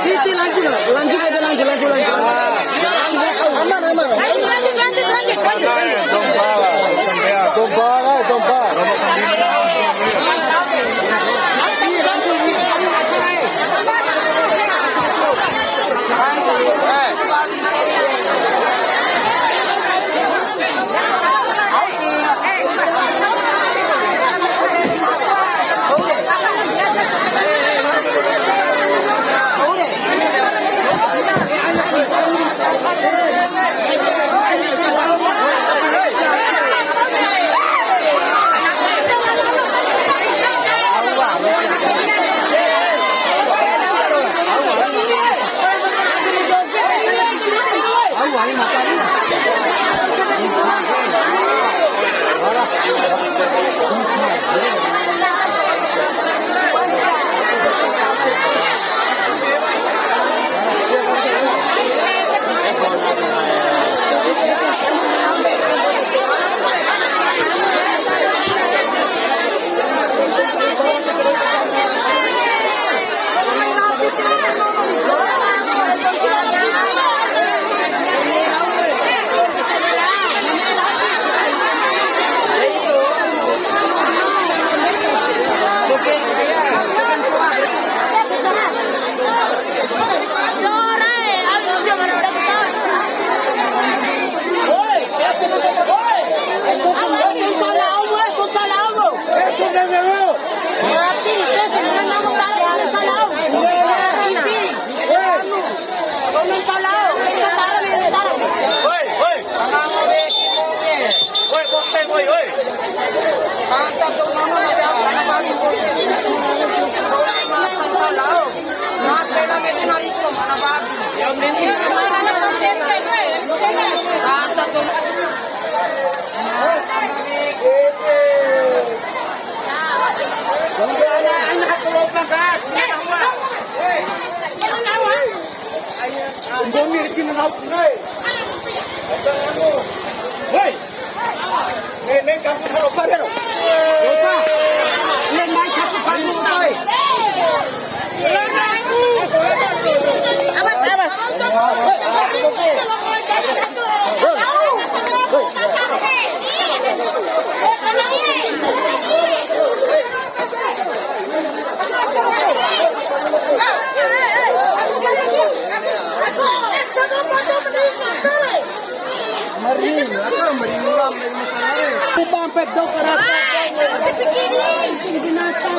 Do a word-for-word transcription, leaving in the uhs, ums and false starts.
Iti lanjut, lanjut aja, lanjut, lanjut, lanjut. Aman, aman. Lanjut, lanjut, lanjut, lanjut, lanjut. Dompa lah, dompa. Mati, itu semua. Oi, oi. Oi, bonteng, oi, oi. Mantap dong, mama, ada apa, apa, apa. Sorry, maaf, salah. Maaf, saya namanya Nariko, mana babi. Mantap dong. Anak, anak, kalau makan. Indomie di sini lauk, Bray. Woi. Nih, nih, kampung kalau pada, loh. Ini main satu kampung, Bray. Awas, awas. Mering, apa mering ulang dari masalah ini? Itu bang Pep Dok, ada apa? Binatang.